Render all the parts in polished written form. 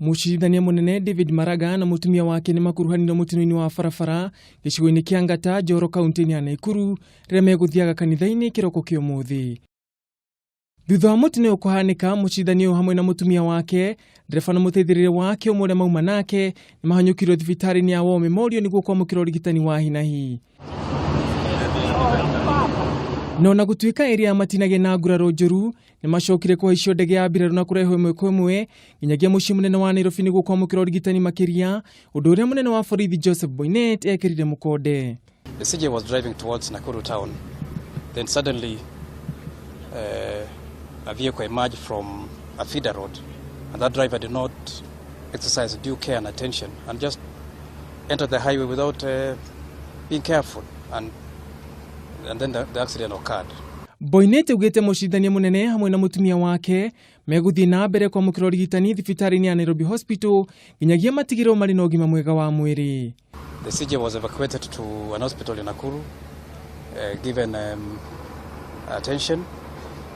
Mũcirithania mũnene David Maraga na mũtumia wake nĩ makuruhanire mũtino-inĩ wa barabara gĩcigo-inĩ kĩa Ngata, Njoro, kaunti-inĩ ya Naikuru rĩrĩa megũthiaga kanitha-inĩ kĩroko kĩa ũmũthĩ. Thutha wa mũtino ũyũ kũhanĩka, mũcirithania ũyũ hamwe na mũtumia wake, ndereba na mũteithĩrĩria wake ũmwe ũrĩa mauma nake nĩ mahanyũkirio thibitarĩ-inĩ ya War Memorial nĩguo kwamũkĩra ũrigitani wa hi na hi. Na ona gũtuĩka ĩrĩa ya matinagĩa na nguraro njũru, nĩ macokire kũhaicio ndege ya mbirarũ na kũrehwo ĩmwe kwa ĩmwe nginyagia mũciĩ mũnene wa Nairobi nĩguo kwamũkĩra ũrigitani makĩria, ũndũ ũrĩa mũnene wa borithi Joseph Boinnet ekĩrire mũkonde. The CJ was driving towards Nakuru town. Then suddenly, a vehicle emerged from a feeder road, and that driver did not exercise due care and attention and just entered the highway without being careful, and then the accident occurred. Boinnet augĩte mũcirithania mũnene hamwe na mũtumia wake megũthiĩ na mbere kwamũkĩra ũrigitani thibitarĩ-inĩ ya Nairobi Hospital nginyagia matigĩrĩrwo marĩ na ũgima mwega wa mwĩrĩ. The CJ was evacuated to an hospital in Nakuru, given attention.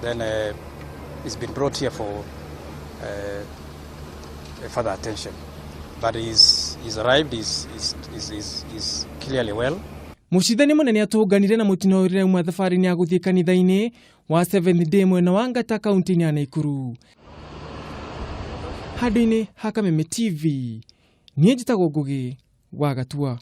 Then he's been brought here for further attention. But he's arrived, he's clearly well. Mũcirithania mũnene atũnganire na mũtino ũyũ rĩrĩa auma thabarĩ-inĩ ya gũthiĩ kanitha-inĩ wa Seventh Day mwena wa Ngata, kaunti-inĩ ya Naikuru. Handũ-inĩ ha Kameme TV, niĩ njĩtagwo Ngũgĩ wa Gatua.